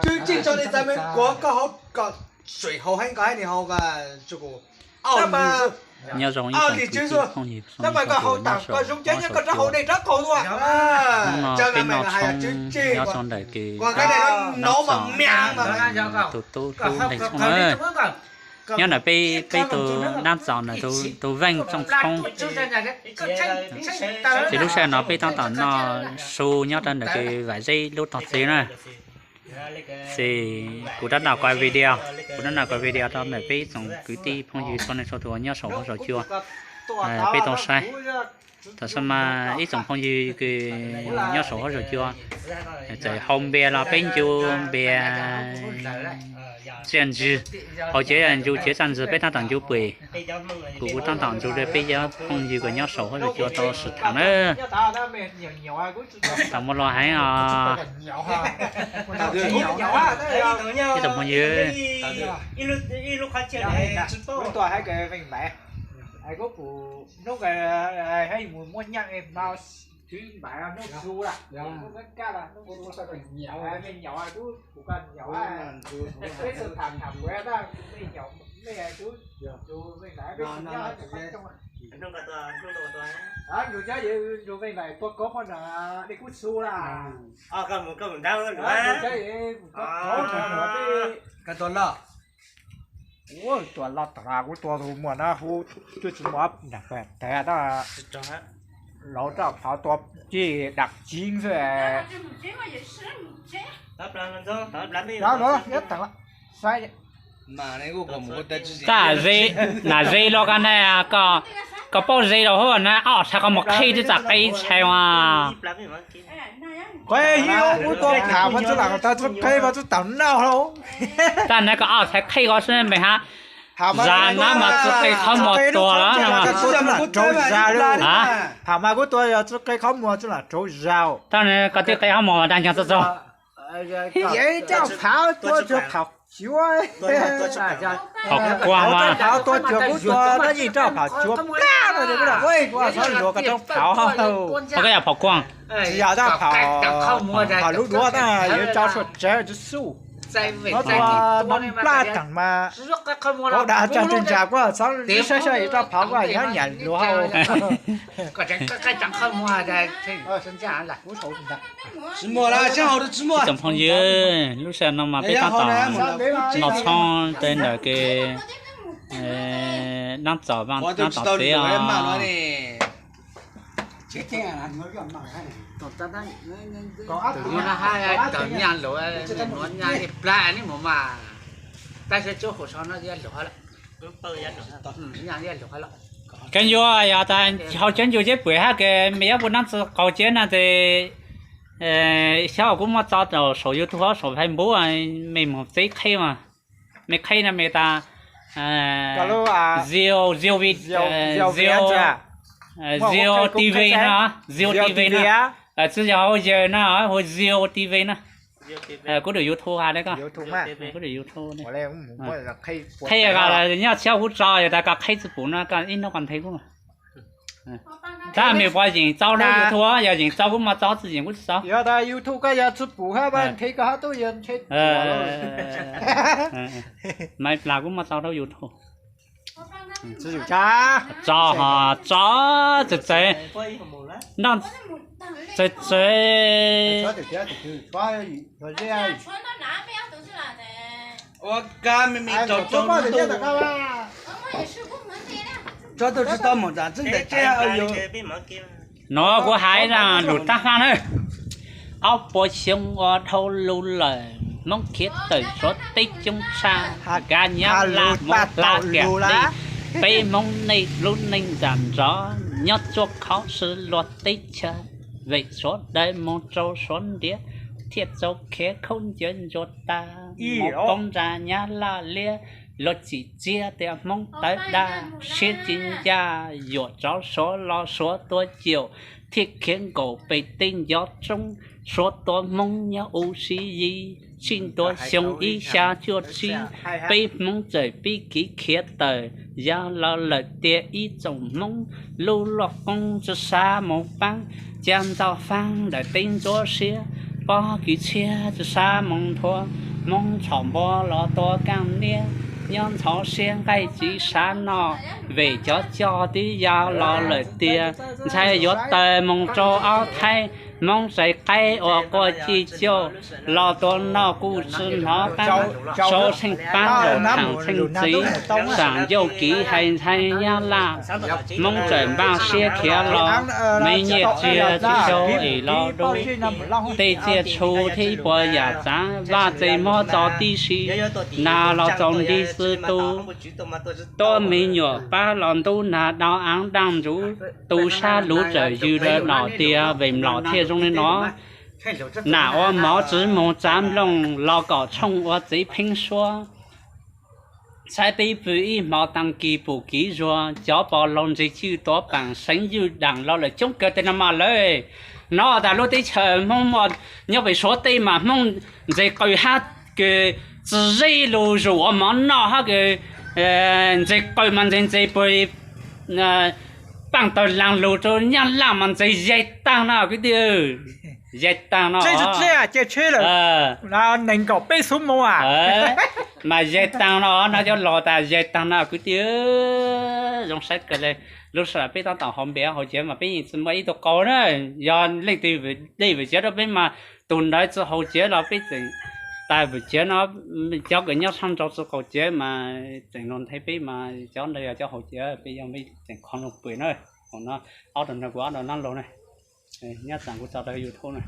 Tswv Tswj tso li txawv me kuav koj haus kom sui haus heev koj hais ni haus ko. Nyob zoo ib tsoom kwv tij phooj ywg, hnub no peb noj tshoob nyob rau ntawm kws Nab Txos tus tub hlub Nteeg Tshoob na. Nyob ntawm peb, peb tus Nab Txos ntawm tus Veej Txooj Tshoob. Ces lub sij hawm no peb tab tom noj su nyob rau ntawm kws Vam Zeb lub tog txiv na. Ces kuv rov noj ko video, kuv rov noj ko video rau ntawm peb ib tsoom kwv tij phooj ywg txhua leej txhua tus nyob saum huab saum cua, peb tau saib. Tam sim no ib tsoom phooj ywg kws nyob saum huab saum cua txawm haus npias los peb ncu npias tsiaj ntsig, haus cev ncu cev tsiaj ntsig peb tab tom ncu pem. Kuv kuv tab tom ncu rau peb cov phooj ywg kws nyob saum huab saum cua tau sib tham na. Tam muaj lus heev os. Ib tsoom phooj ywg, Koj tua loj, ua tua loj tas kuv tua tus muaj na hu, twb tsis muaj, tag tab, lawv rau phauv tua cig dam cig xwb. Tab ze, nam ze los koj na, koj paub ze los hub na, ob tshais koj mus qhib twb txawj qhib tshais mas. Kuv tua pham mas tsis lam tau txawj qhib mas tsis tau noj. Tab na koj ob tshais qhib ko xwb npe hab. Zas nab mas txawj qhib qhov muag tuag lawm. Pham mas kuv tua yog txawj qhib qhov muag tsis lam rau zas. Tab na koj twb qhib qhov muag mas dag nco txog txog. Pham tua cuag, pham tua cuag kuv tua tab yim rau pham cuag kab no, kuv txhob luag koj rau pham. Koj yog pham kuag, tsis yog tab pham, pham lub duav tab yuav tso tshuaj tsawv tsis xub. Koj tua no nplaj teem mas, koj dag tsa twg ntsa kuj txhob saib saib yuav rau pham kuj nyob nyam luag hauv. Tsoom phooj ywg, lub sij hawm no mas peb tab tom noj tshoob rau ntawm kws Nab Txos, Nab Txos txiv os. Kev ncua yog tas haus cov ncu ceb pwm hab kws me yab puas nab txwv qaug ceb na tes xyov kuv muab tso rau saum YouTube saum Facebook, me moog txib qhib mas, me qhib no me tas Zio, Zio, Zio T V no, Zio T V no, tsis yog hauv yawg no, hu Zio T V na. Kuv lub YouTube has, kuv lub YouTube, qhib nyob txhia kuv tso yog tas koj qhib tsis pum no koj ib hnub koj nthe kuv. Tab me puas yeem txaus rau YouTube, yog yeem txaus kuv muab tso, tsis yeem kuv tsis tso. Yog tas YouTube koj yog tsis pum hab nthe koj hab tub yog nthe. Maiv Plas kuv muab tso rau YouTube. Tso ho tso, txawv txawv, txawv txawv. Ua kab me me rau rau tub, tso tau tsis tau mom tam txwb ntawm teb. Nuav kuv hais lus tab hlab na. Ob puas xyoo ua dhau lug lawm, Hmoob khiav tawm Suav teb coob tshaj, nkag Nyab Laj mus hla kiag deb. Peb Hmoob nej lub neej nram nrov, nyob tsuaj khov sib luag teb chaws, vem Suav dawb mus rau Suav ntiav, thiaj txaus khiav khaub ncaws ntsuag tag, mus poob nram Nyab Laj liab. Luag tsim txiaj tias Hmoob tawv dag, siab tsis ncaj, yuam tsov Suav los Suav tua caum, thiaj khiav nkaum pem tej ncov roob, Suav tua Hmoob nyob ub sib yig. Tsib ntuas xyoo ib xya cuaj tsib, peb Hmoob txawm pib kiv khiav tawm, yog los lawm tias ib tsoom Hmoob, lub loj qoob tsi sab mus paab, ca ntxo faab ntawm teb ntsuab siab, Pob kws txhiab tsi sab moo nthuav, Hmoob txhom npua los tua kaaj niab, nyob ntxhov siab nqaij tsi sab noj, vim cov coj twb yau los lawm tiag, ntshai yuav tawg moo rau aub thaib, Hmoob txais qaib ua quaj cij cauj, los tua noj kuj tsi hnov qaab, sau tsheej paab zaum thaam tsheej txiv, saam ncauj kiv hais ntshai nyab laj, Hmoob txawm npaj siab khiav los, me nyiaj txiag tsi xyau es los du, tej tsiaj txhu thiab ib puas yam txav, vaj txes mob txo tib si, nag los txaus nti xwb tu, tuab me nyuam pab los ntub nag dau aav daaj ntsuv, tu sab luv txawm yws lawm nom tiag, vim mlom thiaj zoo li no. Nam ua mov tsi moog txav nplooj, los kom tshooj ua txiv pheeb suab. Txhais peb pw ib hmo taag kis pum kiv zuag, cov pos laug ntseg cwj tuav paam, seev ywj daam los lawm coob kawg teg no mas lawm. No tas lub teb chaws Hmoob nyob pem Suav teb mas Hmoob ntxeg qw hab kws tsi zeb lug, zuj ua mov noj hab kws ntxeg qw mas ntxeg ntxeg puag paaj tawg laag lug rua Nyab Laj mas ntxeg yaig taag no kwv tij, yaig taag no, nees nkaum peb xuv moos mas yaig taag no, no cov laug tas yaig taag no kwv tij. Zoo saib kawg le, lub sij hawm peb tab tom haus npe haus tsev mas peb yeej tsi muaj ib tug qau na. Yog leej twg dej vwm tsev rau peb mas tus ntawd tsi haus tsev los peb tseem tas vwm tsev no, cov kws nyob sab nraud tsi haus tsev mas tseem lug nthe peb mas cov ntawd yog cov haus tsev, peb yog peb tseem kho lug pw na. Haum no ob rau nrag kuv ob rau nab laug na, nyob tsaam kuv tso rau YouTube na.